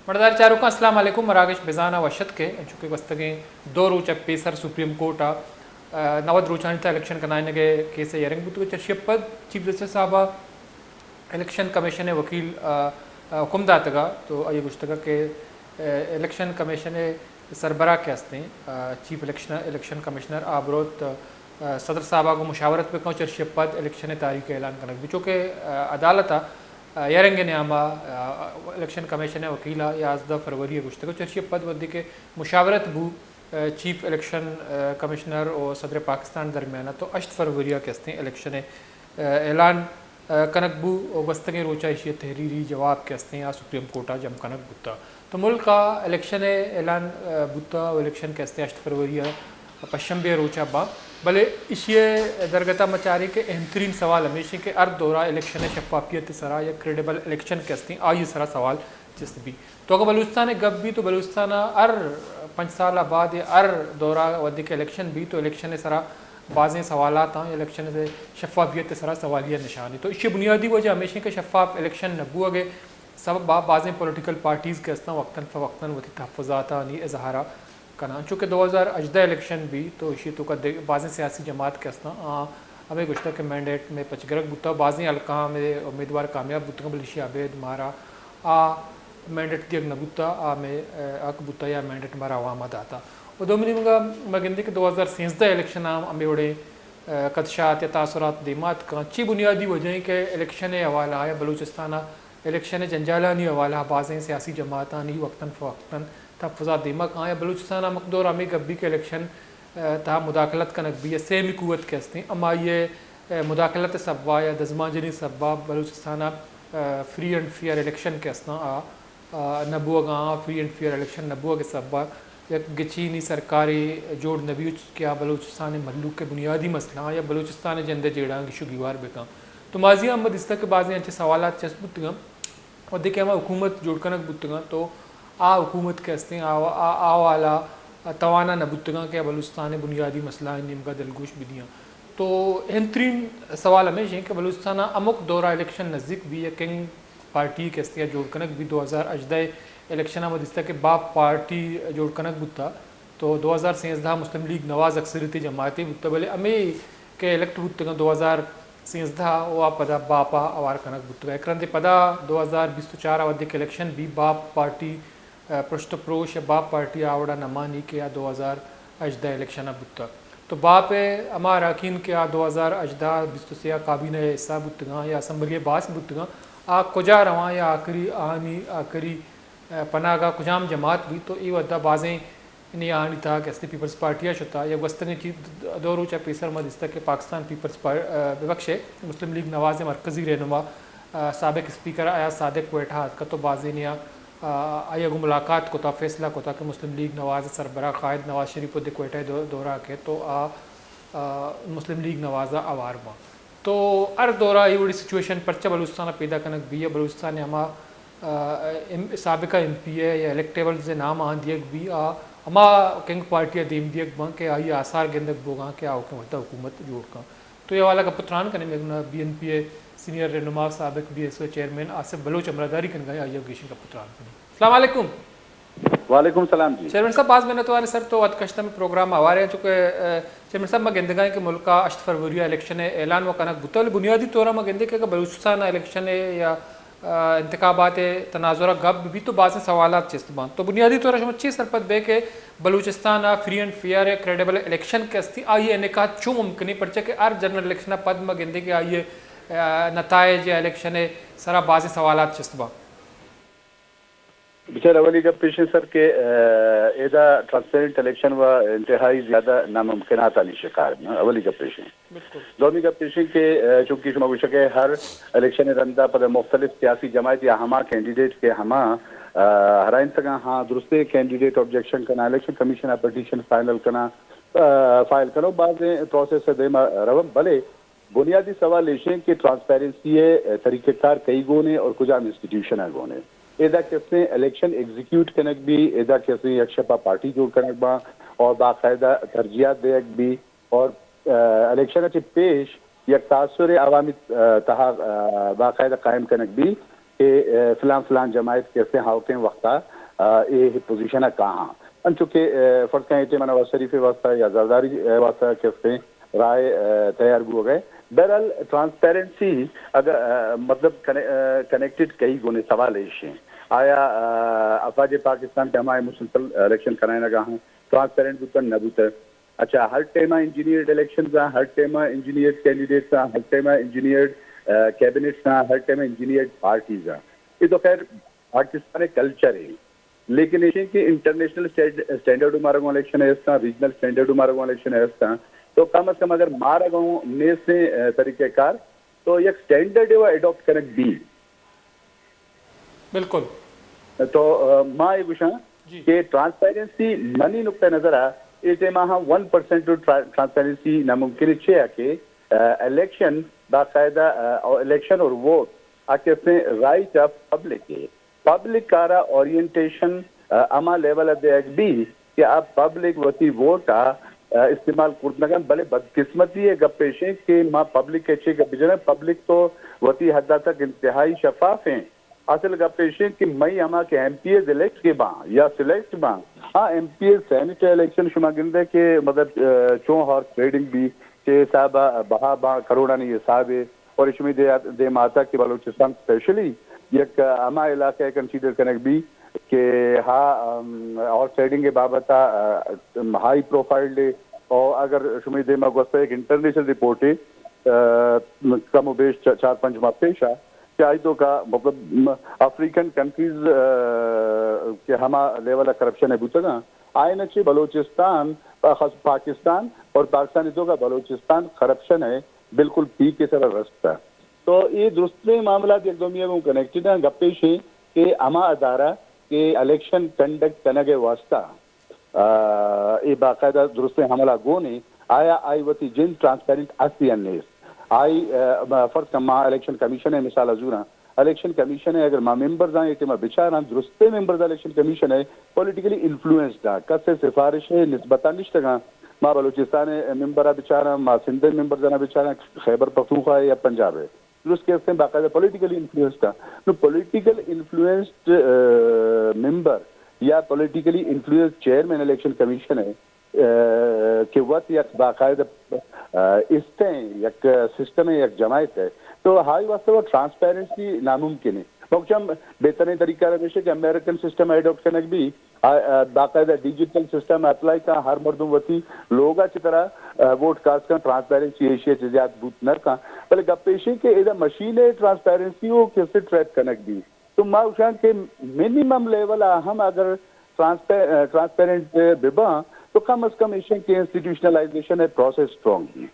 مڑدار چاروکاں، السلام علیکم۔ مراگش بزان ءَ وش اتک کہ انچو کہ گوستگیں دو روچ ءَ پیسر سپریم کورٹ ءَ، آ، نود روچانی تہ الیکشن کنائینگ ءِ کیس ءِ ہیئرنگ بوتگ ءُ چرشی ءَ پد چیف جسٹس صاحب ءَ الیکشن کمیشن ءِ وکیل، آ، آ، حکم داتگ ءَ تو آئی ءَ گوشتگ ءَ کہ، آ، الیکشن کمیشن ءِ سربراہ کہ ہستیں، آ، چیف الیکشن، الیکشن کمشنر آ بروت، آ، صدر صاحب ءَ گوں مشاورت بکن، چرشی ءَ پد الیکشن ءِ تاریخ ءِ اعلان کنگ بی، چونکہ، آ، عدالت ءَ، آ، ہیئرنگ ءِ نیام ءَ، آ، الیکشن کمیشن ءِ وکیل ءَ یازدہ فروری ءَ گوشتگ ءَ چرشی ءَ پد وھدے کہ مشاورت بو، آ، چیف الیکشن، آ، کمشنر ءُ صدر پاکستان درمیان ءَ تو ہشت فروری ءَ کہ ہستیں الیکشن ءِ، آ، اعلان، آ، کنگ بو ءُ گوستگیں روچ ءَ ایشی ءِ تحریری جواب کہ ہستیں آ سپریم کورٹ ءَ جم کنگ بوتا۔ تو ملک ءَ الیکشن ءِ اعلان، آ، بوتا ءُ الیکشن کہ ہستیں ہشت فروری ءَ پشنبے ءِ روچ ءَ باں، بلے ایشی ءِ درگت ءَ ما چاریں کہ اہم ترین سوال ہمیش ایں کہ ہر دور ءَ الیکشن ءِ شفافیت ءِ سرا یا کریڈیبل الیکشن کہ ہستیں آئی ءِ سرا سوال چست بی۔ تو اگاں بلوچستان ءِ گپ بیت تو بلوچستان ءَ ہر پنچ سال ءَ بعد یا ہر دور ءَ وھدے کہ الیکشن بیت تو الیکشن ءِ سرا بازیں سوالات آں، الیکشن ءِ شفافیت ءِ سرا سوالیہ نشان ایں۔ تو ایشی ءِ بنیادی وجہ ہمیش ایں کہ شفاف الیکشن نہ بوگ ءِ سبب ءَ بازیں پولیٹیکل پارٹیز کہ ہستاں وقتاً فوقتاً وتی تحفظاتانی اظہار ءَ کناں۔ انچو کہ دو ہزار ہژدہ الیکشن بی تو ایشی ءِ توکا دگ-، بازیں سیاسی جماعت کہ ہستاں آ ہمے گوشتگ کہ مینڈیٹ مئے پچگرگ بوتگ، بازیں حلقہاں مئے امیدوار کامیاب بوتگ، بلے ایشی ءَ ابید مارا آ مینڈیٹ دیگ نہ بوتگ، آ مئے، آ، حق بوتگ یا مینڈیٹ مارا عوام ءَ داتگ۔ ءُ دومی نیمگ ءَ ما گندیں کہ دو ہزار سیزدہ الیکشن ءَ ہم ہمے وڑیں، آ، خدشات یا تاثرات دیما اتکاں۔ چی بنیادی وجہ ایں کہ الیکشن ءِ حوالہ ءَ یا بلوچستان ءَ الیکشن ءِ جنجالانی حوالہ ءَ بازیں سیاسی جماعتانی وقتاً فوقتاً تحفظات دیما کاں یا بلوچستان ءَ ہمک دور ہمے گپ بی کہ الیکشن، آ، تہا مداخلت کنگ بی یا سیمی قوت کہ ہستیں ہمائی ءِ، آ، مداخلت ءِ سبب ءَ یا دزمانجنی ءِ سبب ءَ بلوچستان ءَ، آ، فری اینڈ فیئر الیکشن کہ ہستاں آ، آ، نہ بوگ ءَ آں، فری اینڈ فیئر الیکشن نہ بوگ ءِ سبب ءَ یک گچینی سرکارے جوڑ نہ بیت کہ آ بلوچستان ءِ مھلوک ءِ بنیادی مسئلہ آں یا بلوچستان ءِ جند ءِ جیڑہاں گیش ءُ گیوار بکن۔ تو ماضی ءَ ہم ما دیستگ کہ بازیں انچیں سوالات چست بوتگ انت۔ وھدے کہ ہما حکومت جوڑ کنگ بوتگ انت تو آ حکومت کہ ہستیں آ، آ، آ والا توانا نہ بوتگ انت کہ آ بلوچستان ءِ بنیادی مسئلہانی نیمگ ءَ دلگوش بدیاں۔ تو اہم ترین سوال ہمیش انت کہ بلوچستان ءَ ہمک دور ءَ الیکشن نزیک بی یا کنگ پارٹی کہ ہستیں آ جوڑ کنگ بی دو ہزار ہژدہ الیکشن ءَ ما دیستگ کہ باپ پارٹی جوڑ کنگ بوتا۔ تو دو ہزار سیزدہ ءَ مسلم لیگ نواز اکثریتی جماعتے بوتگ، بلے ہمے کہ الیکٹ بوتگ انت دو ہزار سیزدہ ءَ ءُ آ پدا باپ ءَ ہوار کنگ بوتگ۔ یک رندے پدا دو ہزار بیست ءُ چار ءَ وھدے کہ الیکشن بی باپ پارٹی، آ، پرشت ءُ پروش ءَ باپ پارٹی ءَ آ وڑا نہ مانی کہ آ دو ہزار ہژدہ الیکشن ءَ بوتگ۔ تو باپ ءِ ہما اراکین کہ آ دو ہزار ہژدہ بیست ءُ سے ءَ کابینہ ءِ حصہ بوتگاں یا اسمبلی ءِ باسک بوتگاں، آ کجا رواں یا آخری آہانی آخری، آ، پناہ گاہ کجام جماعت بیت؟ تو اے وھد ءَ بازیں نیاہانی تہا کہ ہستیں پیپلز پارٹی ءَ شتا یا گوستگیں چی-، دو روچ ءَ پیسر ما دیستگ کہ پاکستان پیپلز پار-، آ، ببخشے، مسلم لیگ نواز ءِ مرکزی رہنما، آ، سابق اسپیکر ایاز صادق کوئٹہ ءَ اتکت ءُ بازیں نیا، آ، آئی ءَ گوں ملاقات کتا، فیصلہ کتا کہ مسلم لیگ نواز ءِ سربراہ قائد نواز شریف وھدے کوئٹہ ءِ دو-، دورہ ءَ کیت تو آ، آ، مسلم لیگ نواز ءَ ہوار باں۔ تو ہر دور ءَ اے وڑی سچویشن پرچہ بلوچستان ءَ پیدا کنگ بی ءَ بلوچستان ءِ ہما، آ، ایم-، سابقہ ایم پی اے یا الیکٹیبلز ءِ نام آہاں دیگ بی آ ہما کنگ پارٹی ءَ دیم دیگ باں کہ آئی ءِ آثار گندگ بوگاں کہ آ حکومت ءَ حکومت جوڑ کن۔ تو اے حوالہ گپ ءُ تران کنیں، مئے گوں بی این پی ءِ سینئر رہنما سابق B S O chairman Asif Baloch ہمراہداری کنگ ءَ آئی ءَ گیشیں گپ ءُ تران کنیں۔ السلام علیکم۔ وعلیکم سلام جی۔ چیئرمین صاحب، باز منت وار سر تو وت کشتم پروگرام آوارے، چونکہ، آ، چیئرمین صاحب، ما گندگائیں کہ ملک ءَ ہشت فروری ءَ الیکشن ءِ اعلان و کنگ بوتگ، بلے بنیادی طور ءَ ما گندیں کہ اگر بلوچستان ءَ الیکشن ءِ یا، آ، انتخابات ءِ تناظر ءَ گپ بہ بیت تو بازیں سوالات چست بنت۔ تو بنیادی طور ءَ شما چے سرپد بئے کہ بلوچستان ءَ فری اینڈ فیئر یا کریڈیبل الیکشن کہ ہستی آئی ءِ انعقاد چون ممکن ایں، پرچہ کہ ہر جنرل الیکشن ءَ پد ما گندیں کہ آئی ءِ، آ، نتائج یا الیکشن ءِ سرا بازیں سوالات چست بنت۔ بچار اولی گپ پیش ایں سر کہ، آ، ادا ٹرانسپیرنٹ الیکشن و انتہائی زیادہ ناممکناتانی شکار ایں۔ اولی گپ پیش ایں۔ بالکل۔ دومی گپ پیش ایں کہ، آ، چونکہ شما گوشگ ءَ ہر الیکشن ءِ رندا پدا مختلف سیاسی جماعت یا ہما کینڈیڈیٹ کہ ہما، آ، ہرائینتگاں ہاں درستیں کینڈیڈیٹ آبجیکشن کناں، الیکشن کمیشن ءَ پٹیشن فائنل کناں، آ، فائل کنو، بازیں پروسیس ءَ دیما روم، بلے بنیادی سوال ایش ایں کہ ٹرانسپیرنسی ءِ طریقہ کار کئی گون ایں اور کجام انسٹیٹیوشن ءَ گون ایں۔ ادا کسیں الیکشن ایگزیکیوٹ کنگ بی، ادا کسیں یک شپا پارٹی جوڑ کنگ باں اور باقاعدہ ترجیحات دیگ بی اور، آ، الیکشن ءَ چہ پیش یک تاثر عوامی، آ، تہا، آ، باقاعدہ قائم کنگ بی۔ کہ فلان فلان جماعت کسے ہاؤکیں وقتا اے پوزیشن ءَ کاہاں، انچو کہ فرض کن اے ٹائم نواز شریف ءِ واسطہ یا زرداری ءِ واسطہ کسے رائے تیار بوگ ءَ۔ بہرحال ٹرانسپیرنسی اگر مطلب کنیکٹڈ کئی گونے سوال ایش ہیں، آیا افواج پاکستان کہ ہمائے مسلسل الیکشن کرائینگا ہاں، ٹرانسپیرنٹ بوتن نہ بوتن؟ اچھا، ہر ٹائم ءَ انجینئرڈ الیکشنز آں، ہر ٹائم ءَ انجینئرڈ کینڈیڈیٹس آں، ہر ٹائم ءَ انجینئرڈ کیبنٹس آں، ہر ٹائم ءَ انجینئرڈ پارٹیز آں۔ یہ تو خیر پاکستان ءِ کلچر ہے، لیکن ایشیں کہ انٹرنیشنل اسٹینڈرڈ مارا گوں الیکشن ءَ استاں، ریجنل اسٹینڈرڈ مارا گوں الیکشن ءَ استاں، تو کم از کم اگر مارا گوں نیسیں طریقہ کار تو یک اسٹینڈرڈ ءَ اڈاپٹ کنگ بی۔ بالکل۔ تو ما یہ گوشاں کہ ٹرانسپیرنسی منی نقطہ نظر ءَ اے ٹائم ءَ ہم ون پرسینٹ ٹرانسپیرنسی ناممکن ہے، چیا کہ الیکشن باقاعدہ الیکشن اور ووٹ آ کسیں رائٹ آف پبلک ہے۔ پبلک کارا اورینٹیشن ہما لیول ءَ دیگ بی کہ آ پبلک وتی ووٹ ءَ استعمال کرت نہ کنت، بلے بدقسمتی ءِ گپ ایشیں کہ ما پبلک ءَ چے گپ بجنیں، پبلک تو وتی حد ءَ تک انتہائی شفاف ہیں۔ اصل گپ ایشیں کہ مئی ہما کہ ایم پی ایز الیکٹ کے باں یا سلیکٹ باں، ہاں، M P As senate election شما گندے کہ مطلب چون ہارس ٹریڈنگ بی، چے حساب ءَ بہا باں، کروڑانی حساب ءَ، اور شمی دے دے ماتا کہ بلوچستان اسپیشلی یک ہما علاقہ ءَ کنسیڈر کنگ بی کہ ہا ہارس ٹریڈنگ ءِ بابت ءَ ہائی پروفائل ڈے، اور اگر شمی دیما گوستا ایک انٹرنیشنل رپورٹ ہے، کم و بیش چار پنچ ماہ پیش آ کہ آئی تو کا مطلب افریقن کنٹریز کہ ہما لیول ءَ کرپشن ءَ بوتگاں، آئین چہ بلوچستان، پاکستان اور پاکستانی تو کا بلوچستان کرپشن ءِ بالکل پیک ءِ سرا رستہ۔ تو اے درستیں معاملات یک دومی ءَ گوں کنیکٹڈ ہیں۔ گپ ایش ہیں کہ ہما ادارہ کہ الیکشن کنڈکٹ کنگ ءِ واسطہ اے باقاعدہ درستیں عمل ءَ گون ہیں، آیا آئی وتی جند ٹرانسپیرنٹ است یا نیست؟ آئی فرض کن ما الیکشن کمیشن ءِ مثال ءَ زوراں، الیکشن کمیشن ءِ اگر ما ممبرز آں اے ٹائم ءَ بچاراں، درستیں ممبرز الیکشن کمیشن ءِ پولیٹیکلی انفلوئنسڈ آں، کس ءِ سفارش ءِ نسبت ءَ نشتگاں۔ ما بلوچستان ءِ ممبر ءَ بچاراں، ما سندھ ءِ ممبرز ءَ بچاراں، خیبر پختونخوا ءِ یا پنجاب ءِ، درست کہ استیں باقاعدہ پولیٹیکلی انفلوئنسڈ آں۔ نو پولیٹیکل انفلوئنسڈ ممبر یا politically influenced chairman election commission ءِ کہ وت یک باقاعدہ استیں یک سسٹم ءِ یک جماعت ءِ، تو ہائی واسطہ وہ ٹرانسپیرنسی ناممکن ہے۔ مکچم بہترین طریقہ ہمیش ہے کہ امریکن سسٹم اڈاپٹ کنگ بی، باقاعدہ ڈیجیٹل سسٹم اپلائی کا، ہر مردم وتی لوگ ءَ چہ ترا ووٹ کاسٹ کن، ٹرانسپیرنسی ایشی ءَ چہ زیات بوت نہ کن۔ بلے گپ ایشی کہ ادا مشین ءِ ٹرانسپیرنسی وہ کسے ٹریپ کنگ بی۔ تو ما گوشاں کہ منیمم لیول ءَ ہم اگر ٹرانسپیرنٹ بہ باں تو کم از کم ایشیں کہ انسٹیٹیوشنلائزیشن ءِ پروسیس اسٹرانگ بی۔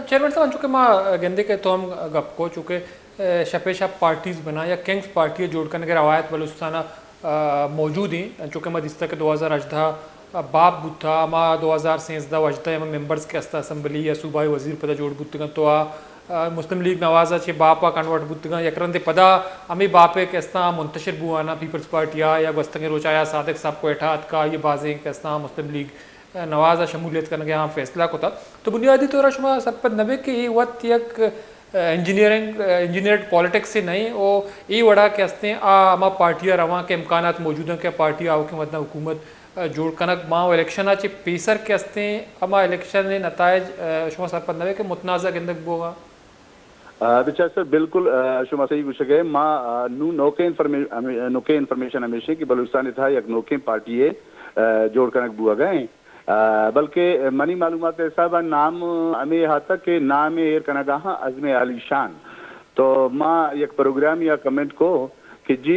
چیئرمین صاحب، انچو کہ ما گندے کہ تو ہم گپ کو، چونکہ شپے شپ پارٹیز بنا یا کنگز پارٹی جوڑ کنگ ءِ روایت بلوچستان ءَ موجود ہیں۔ انچو کہ ما دیستا کہ دو ہزار ہژدہ باپ بوتا، ہما دو ہزار سیزدہ و ہژدہ ہما ممبرز کہ استا اسمبلی یا صوبائی وزیر پدا جوڑ بوتگن تو آ مسلم لیگ نواز ءَ چہ باپ ءَ کنورٹ بوتگاں، یک رندے پدا ہمے باپ ءِ کہ استاں منتشر بوان ءَ پیپلز پارٹی ءَ یا گوستگیں روچ ءَ آیا صادق صاحب کوئٹہ ءَ اتکا، آئی ءَ بازیں کہ استاں مسلم لیگ نواز ءَ شمولیت کنگ ءِ آں فیصلہ کتا۔ تو بنیادی طور ءَ شما سرپد نہ بے کہ اے وت یک انجینئرنگ، انجینئرڈ پالیٹکس نہ ایں، او اے وڑا کہ استیں آ ہما پارٹی ءَ رواں کہ امکانات موجود ہیں کہ پارٹی آؤکیں وطن حکومت جوڑ کنگ باں و الیکشن ءَ چہ پیسر کہ استیں ہما الیکشن ءِ نتائج شما سرپد نہ بے کہ متنازع گندگ بوگا؟ بچار سر، بالکل شما صحیح گوشگ ءَ۔ ما نوں نوکیں انفارمیشن، نوکیں انفارمیشن ہمیش کہ بلوچستان ءِ تہا یک نوکیں پارٹی ءِ جوڑ کنگ بوگ ءَ ایں، بلکہ منی معلومات ءِ حساب ءَ نام ہمے ہاتک کہ نام ءَ ایر کنگ ءَ ہاں عزم عالی شان۔ تو ما یک پروگرام یا کمنٹ کو کہ جی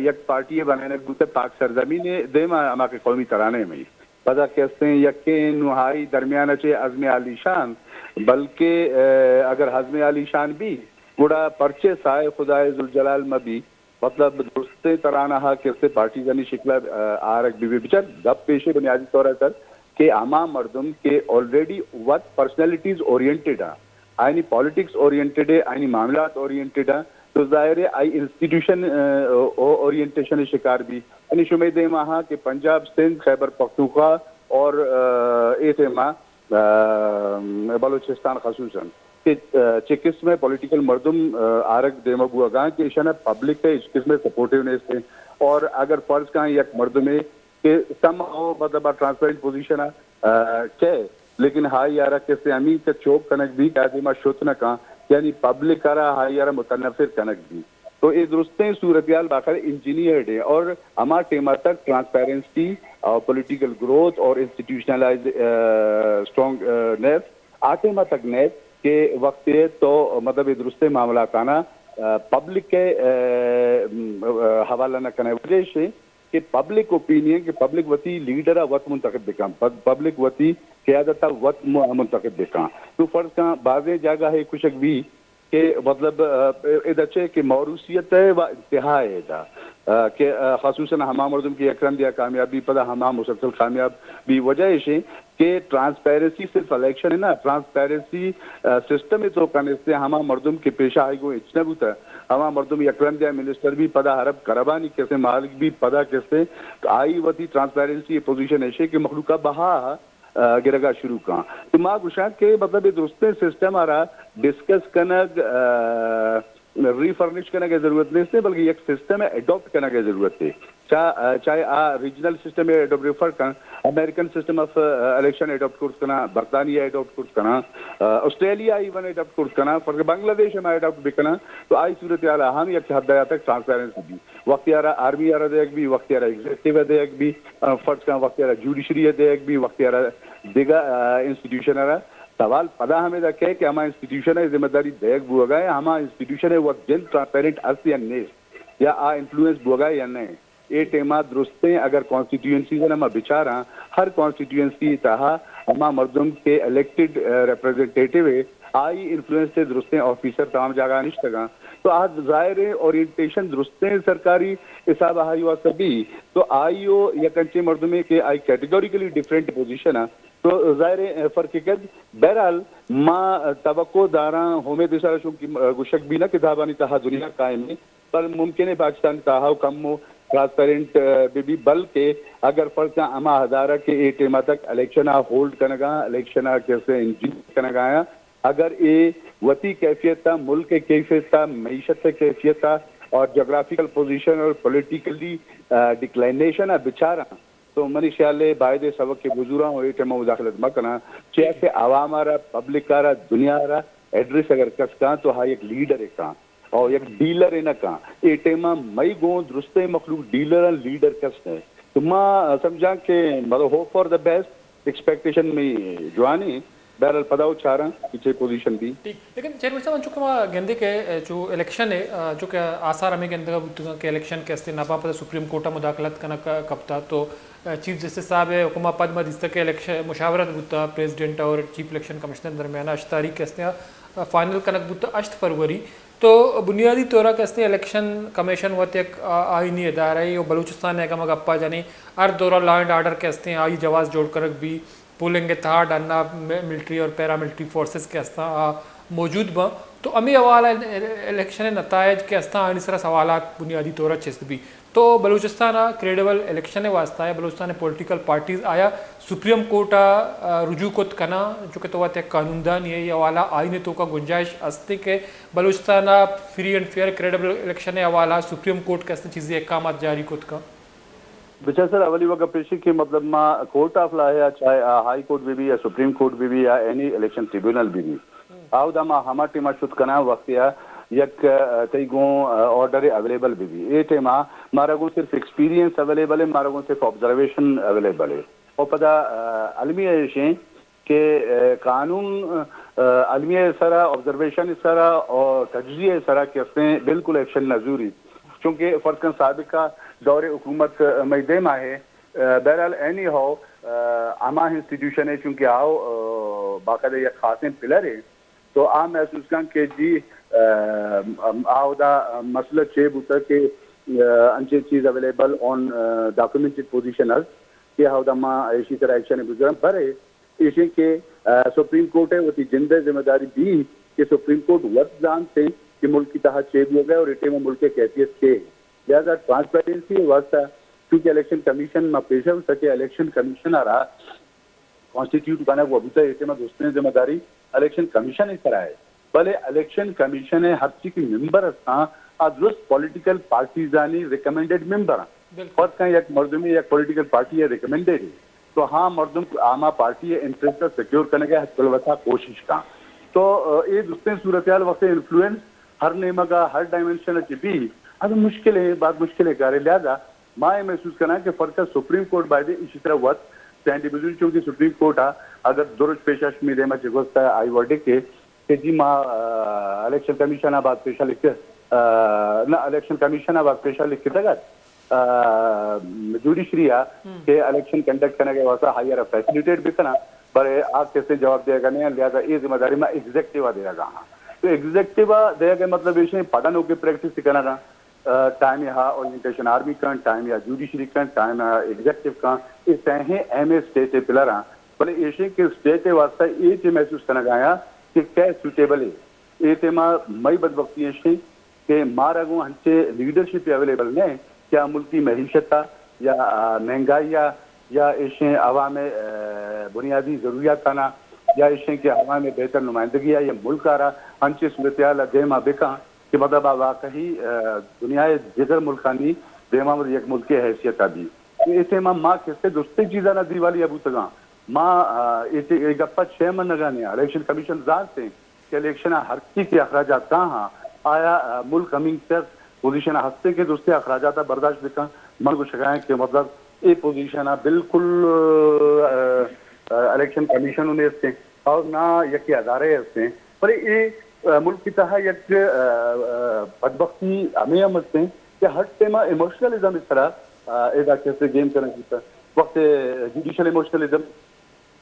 یک پارٹی ءِ بنائینگ بوتہ پاک سرزمین ءِ دیما، ہما کہ قومی ترانہ ءِ مئی پدا کہ استیں یکیں نوہائی درمیان ءَ چہ عزم عالی شان، بلکہ اگر عزم عالی شان بی گڑا پرچے سائے خدائے ذوالجلال مہ بی؟ مطلب درستیں ترانہ ءَ کہ استیں پارٹیزانی شکل ءَ آرگ بہ بی۔ بچار گپ پیش بنیادی طور ءَ سر کہ ہما مردم کہ آلریڈی وت پرسنالٹیز اورینٹڈ آں، آئینی پالیٹکس اورینٹڈ ہے، آئینی معاملات اورینٹڈ آں، تو ظاہر ہے آئی انسٹیٹیوشن اورینٹیشن شکار بی۔ یعنی شمے دیما ہاں کہ پنجاب، سندھ، خیبر پختونخوا اور اے دیما بلوچستان خصوصاً کہ چہ قسم ء پولیٹیکل مردم آرگ دیما بوگاں کہ ایشانا پبلک ء ہچ قسم ء سپورٹیو نیست، اور اگر فرض کاں یک مردمے کہ سم ہاؤ مطلب ٹرانسپیرنٹ پوزیشن ء کئے، لیکن ہائی آرا کسے ہمین کہ چوک کنگ بھی کہ آ دیما شت نہ کاں، یعنی پبلک آرا ہائی آرا متنفر کنگ بھی۔ تو اے درستیں صورتحال باخر انجینئرڈ ہیں، اور ہما ٹیما تک ٹرانسپیرنسی اور پولیٹیکل گروتھ اور انسٹیٹیوشنلائز اسٹرانگ نیس آ ٹیما تک نیت کہ وقت تو مطلب اے درستیں معاملاتانا پبلک کے حوالہ نہ کنے وجہ سے کہ پبلک اوپینین، کہ پبلک وتی لیڈر ء وت منتخب بکن، پب-، پبلک وتی قیادت ء وت م-، منتخب بکن۔ تو فرض کن بازیں جاگہ ہے کشک بھی کہ مطلب، ا، ادا چے کہ موروثیت ہے و انتہا ہے ادا، ا، کہ، ا، خصوصاً ہما مردم کہ یک رندیا کامیاب بی پدا ہما مسلسل کامیاب بی۔ وجہ ایشیں کہ ٹرانسپیرنسی صرف الیکشن ہے نا، ٹرانسپیرنسی، ا، سسٹم ہے تو کنے سے ہما مردم کہ پیشہ آئی گو اچ نہ بوتا، ہما مردم یک رندیا منسٹر بی پدا عرب کربانی کسے مالک بی پدا کسے، تو آئی وتی ٹرانسپیرنسی پوزیشن ایشے کہ مخلوقہ بہا، ا، گرگا شروع کاں۔ تو ما گوشاں کہ مطلب اے درستیں سسٹم آرا ڈسکس کنگ، ا، ری فرنش کنگ ء ضرورت نیست، بلکہ یک سسٹم ء اڈاپٹ کنگ ء ضرورت ہے۔ چا-، چاہے آ ریجنل سسٹم ء اڈاپٹ ریفر کن، American system of election adapt کرت کنا، برطانیہ اڈاپٹ کرت کنا، آسٹریلیا ایون اڈاپٹ کرت کنا، فرض بنگلہ دیش ہم اڈاپٹ بکنا، تو آئی صورتحال ہم یک حد تک ٹرانسپیرنسی بھی۔ وقتی آرا آرمی آرا دیگ بھی، وقتی آرا ایگزیکٹیو دیگ بھی، فرض کن وقتی آرا جوڈیشری دیگ بھی، وقتی آرا دیگا انسٹیٹیوشن آرا۔ سوال پدا ہمیں دا کہ، کہ ہما انسٹیٹیوشن ء ذمہ داری دیگ بوگا ہے، ہما انسٹیٹیوشن ء وت جند ٹرانسپیرنٹ است یا نیست، یا آ انفلوئنس بوگا ہے یا نہیں۔ اے ٹیما درستیں اگر کانسٹیٹوئنسیز ء ما بچاراں، ہر کانسٹیٹوئنسی تہا ہما مردم کہ الیکٹڈ ریپرزنٹیٹیو ہے، آئی انفلوئنس سے درستیں آفیسر تمام جاگہ نشتگاں۔ تو آ ظاہر ہے اورینٹیشن درستیں سرکاری حساب آئی واسطہ بھی، تو آئی او یک انچیں مردمے کہ آئی کیٹیگوریکلی ڈفرنٹ پوزیشن ہے۔ تو ظاہر ہے فرق کد۔ بہرحال ما توقع داراں، امید سارا چونکہ گوشگ بھی نہ کتابانی تہا دنیا قائم ہے، پر ممکن ہے پاکستان تہا و کم و ٹرانسپیرنٹ بہ بی، بلکہ اگر فرض کن ہما ادارہ کہ اے ٹیما تک الیکشن آ ہولڈ کنگا، الیکشن آ کیسے انجین کنگا آیا، اگر اے وتی کیفیت تا، ملک کیفیت تا، معیشت کیفیت تا اور جغرافیکل پوزیشن اور پولیٹیکلی ڈکلائنیشن آ بچاراں، تو منی خیال ہے باید ہے سبق کے بزوراں و اے ٹائم مداخلت مکناں، چیا کہ عوام آرا، پبلک آرا، دنیا آرا ایڈریس اگر کس کاں تو ہا یک لیڈر کاں اور یک ڈیلر نہ کاں۔ اے ٹائم مئی گوں درستیں مخلوق ڈیلر ہیں، لیڈر کس نہیں۔ تو ما سمجھاں کہ مطلب hope for the best, expectation میں جوانی، بہرحال پدا و چاراں کہ چے پوزیشن بھی۔ ٹھیک، لیکن چیئرمین صاحب، انچو کہ ما گندے کہ، اے، چو الیکشن ہے، آ، چو کہ آثار ہمیں گندگا بوتگاں کہ الیکشن کہ استے ناپا پدا سپریم کورٹ ء مداخلت کنگ ک-، کپتا تو، اے، چیف جسٹس صاحب ء حکم ء پد ما دیستا کہ الیکشن مشاورت بوتا پریزیڈنٹ اور چیف الیکشن کمشنر درمیان، ہشت تاریخ کہ استے آ، فائنل کنگ بوتا، ہشت فروری۔ تو بنیادی طور ء کہ استے الیکشن کمیشن وت یک، آ، آئینی ادارہ ہے، و بلوچستان ء اگاں ما گپا جنیں، ہر دور ء لا اینڈ آرڈر کہ استے آئی جواز جوڑ کنگ بی، پولنگ ء تہا ڈن ء م-، ملٹری اور پیراملٹری فورسز کہ استاں، آ موجود باں۔ تو ہمے حوالہ ء الیکشن ء نتائج کہ استاں، آنی سرا سوالات بنیادی طور ء چست بی۔ تو بلوچستان ء کریڈیبل الیکشن ء واستہ ء بلوچستان ء پولیٹیکل پارٹیز آیا سپریم کورٹ ء، آ، رجوع کت کناں، چونکہ تو وت یک قانون دانی ء، اے حوالہ آئین ء توکا گنجائش است کہ بلوچستان ء free and fair credible election ء حوالہ سپریم کورٹ کہ استیں چیزی احکامات جاری کت کن؟ بچار سر، اولی وگہ پیشی کہ مطلب ما کورٹ آف لا ہے، چاہے آ ہائی کورٹ بہ بی یا سپریم کورٹ بہ بی یا اینی الیکشن ٹریبونل بہ بی، آودا ما ہما ٹیما شت کناں وقت یا یک، آ، تئی گوں، آ، آرڈر اویلیبل بہ بی۔ اے ٹیما مارا گوں صرف ایکسپیرینس اویلیبل ہے، مارا گوں صرف آبزرویشن اویلیبل ہے۔ اور پدا، آ، المی ایشیں کہ، آ، قانون، آ، المی سرا، آبزرویشن سرا اور تجزیہ سرا کہ استیں بالکل ایکشن نہ زوری۔ چونکہ فرض کن سابقہ دور حکومت مئی دیما ہے، آ، بہرحال اینی ہاؤ، آ، ہما انسٹیٹیوشن ہے چونکہ آؤ، آ، باقاعدہ یک خاصیں پلر ہے، تو آ محسوس کن کہ جی، آ، آودا مسئلہ چے بوتا کہ، آ، انچیں چیز اویلیبل آن، آ، ڈاکومنٹڈ پوزیشن است کہ آودا ما ایشی سرا ایکشن بگراں، برے ایشیں کہ، آ، سپریم کورٹ ء وتی جند ء ذمہ داری بی کہ سپریم کورٹ وت زانت کہ ملک ء تہا چے بوگ ء اور اے ٹائم ء ملک ء کیفیت چے ہے۔ لہذا ٹرانسپیرنسی ء واستہ چونکہ الیکشن کمیشن ما پیش ء کہ الیکشن کمیشن ء را کانسٹیٹیوٹ کنگ و بوتا، اے ٹائم ءَ درستیں ذمہ داری الیکشن کمیشن ءِ سرا اے۔ بلے الیکشن کمیشن ءِ ہرچی کہ ممبر استاں، آ درست پولیٹیکل پارٹیزانی ریکمینڈڈ ممبر اں۔ بالکل۔ فرض کن یک مردمے یک پولیٹیکل پارٹی ءِ ریکمینڈڈ اے، تو ہاں مردم ہما پارٹی ءِ انٹرسٹ ءَ سیکیور کنگ ءِ ہر وسا کوشش کن۔ تو، آ، اے درستیں صورتحال وقت انفلوئنس ہر نیمگ ءَ، ہر ڈائمنشن ءَ چہ بی، اب مشکل اے، بہت مشکل اے کارے۔ لہذا ما اے محسوس کناں کہ فرق سپریم کورٹ بایدے ایشی سرا وت سٹینڈ بزور، چونکہ سپریم کورٹ ءَ اگر دو روچ پیش ءَ شمی دیما چہ گوست ءَ آئی ورڈکٹ اے کہ جی ما، آ، الیکشن کمیشن ءَ بعد پیش ءَ لکھ، آ، نہ، الیکشن کمیشن ءَ بعد پیش ءَ لکھتگ ات، آ، جوڈیشری ءَ کہ الیکشن کنڈکٹ کنگ ءِ واسطہ آئی ءَ را فیسلیٹیٹ بکناں، بلے آ کسے جواب دیگ ءَ نہ ایں، لہذا اے ذمہ داری ما ایگزیکٹو ءَ دیگ ءَ آں۔ تو ایگزیکٹو ءَ دیگ ءِ مطلب ایش ایں پدا نوکیں پریکٹس کنگ ءَ، آ، ٹائم ءَ اورینٹیشن آرمی کن، ٹائم ءَ جوڈیشری کن، ٹائم ءَ ایگزیکٹو کن، اے سہیں ایم اے اسٹیٹ ءِ پلر آں، بلے ایش ایں کہ اسٹیٹ ءِ واسطہ اے چے محسوس کنگ ءَ آیاں کہ کئے سوٹیبل اے۔ اے ٹائم ءَ مئی بدبختی ایش ایں کہ مارا گوں انچیں لیڈرشپ اویلیبل نہ ایں کہ آ ملکی معیشت ءَ یا، آ، مہنگائی ءَ یا ایشیں عوام ءِ، آ، بنیادی ضروریاتاں ءَ یا ایشیں کہ عوام ءِ بہتر نمائندگی ءَ یا ملک ءَ را انچیں صورتحال ءَ دیما بکن کہ مطلب آ واقعی، آ، دنیا ءِ دگر ملکانی دیما یک ملکے حیثیت ءَ بی۔ اے ٹائم ءَ ما کسے درستیں چیزاں ءَ دیوالیہ بوتگاں۔ ما، آ، اے چے-، اے گپ ءَ چے منگ ءَ نہ ایں۔ الیکشن کمیشن زانت ایں کہ الیکشن ءَ ہرچی کہ اخراجات کاہاں، آیا، آ، ملک ہمینچک پوزیشن ءَ ہستیں کہ درستیں اخراجات ءَ برداشت بکن؟ من گوشگ ءَ آں کہ مطلب اے پوزیشن ءَ بالکل، آ، آ، الیکشن کمیشن ءَ نیستیں اور نہ یکے ادارے ہستیں۔ بلے اے، آ، ملک ءِ تہا یک، آ، آ، بدبختی ہمے ہم ہستیں کہ ہر ٹائم ءَ ایموشنلزم ءِ سرا، آ، ادا کسے گیم کنگ بوتا۔ وقت جوڈیشل ایموشنلزم،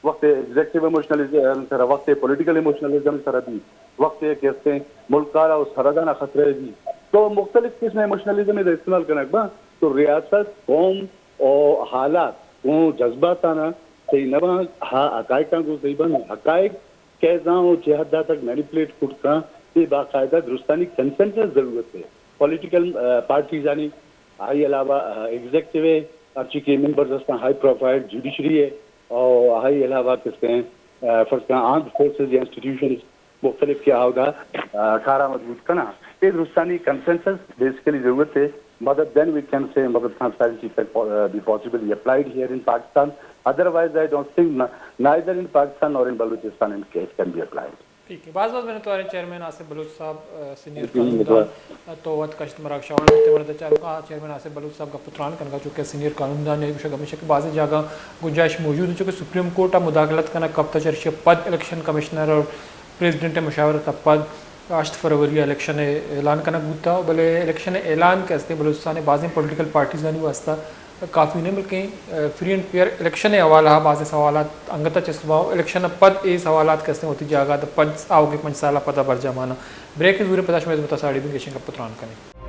وقت ایگزیکٹو ایموشنلزم سرا، وقت پولیٹیکل ایموشنلزم سرا بی، وقت کہ استیں ملک ءَ را و سرحداں ءَ خطرہ بی، تو مختلف قسم ایموشنلزم ادا استعمال کنگ با۔ تو ریاست، قوم و حالات و جذباتاں ءَ صحیح نہ باں، ہا-، حقائقاں گوں صحیح باں، حقائق کہ زاں و چہ حد ءَ تک مینیپولیٹ کت کن، اے باقاعدہ درستانی کنسنسس ضرورت اے۔ پولیٹیکل، آ، پارٹیزانی، آئی علاوہ، آ، ایگزیکٹو اے، ہرچی کہ ممبرز ہستاں، ہائی پروفائل جوڈیشری اے، او آئی علاوہ کسے، آ، فرض کن آرمڈ فورسز یا انسٹیٹیوشنز مختلف کہ آودا، آ، کارآمد بوت کناں۔ اے درستانی کنسنسس بیسیکلی ضرورت اے۔ مدد، then we can say مدد transparency can be possibly applied here in Pakistan. Otherwise, I don't think, neither in Pakistan nor in Balochistan it can be applied. ٹھیک ہے، باز باز منتوار ایں چیئرمین آصف بلوچ صاحب، آ، سینئر قانون دان، آ، تو وت کشت مراگش ءَ وڑ تے وڑ چاروکاں، چیئرمین آصف بلوچ صاحب گپ ءُ تران کنگا، چونکہ سینئر قانون دان ایں، گوشگ ہمیش ایں کہ بازیں جاگہ گنجائش موجود ایں، چونکہ سپریم کورٹ ءَ مداخلت کنگ کپتہ، چرشی ءَ پد الیکشن کمشنر اور پریزیڈنٹ ءِ مشاورت ءَ پد ہشت فروری ءَ الیکشن ءِ اعلان کنگ بوتہ، بلے الیکشن ءِ اعلان کہ استیں بلوچستان ءِ بازیں پولیٹیکل پارٹیزانی واستہ کافی نہ ایں، بلکیں، آ، فری اینڈ فیئر الیکشن ءِ حوالہ ءَ بازیں سوالات انگت ءَ چست باں۔ الیکشن ءَ پد اے سوالات کہ استیں وتی جاگہ ءَ پد آوکیں پنچ سال ءَ پدا برجاہ ماناں۔ بریک ءِ زوریں، پدا شمئے ہزمت ءَ ساڑی بیں، گیشیں گپ ءُ تران کنیں۔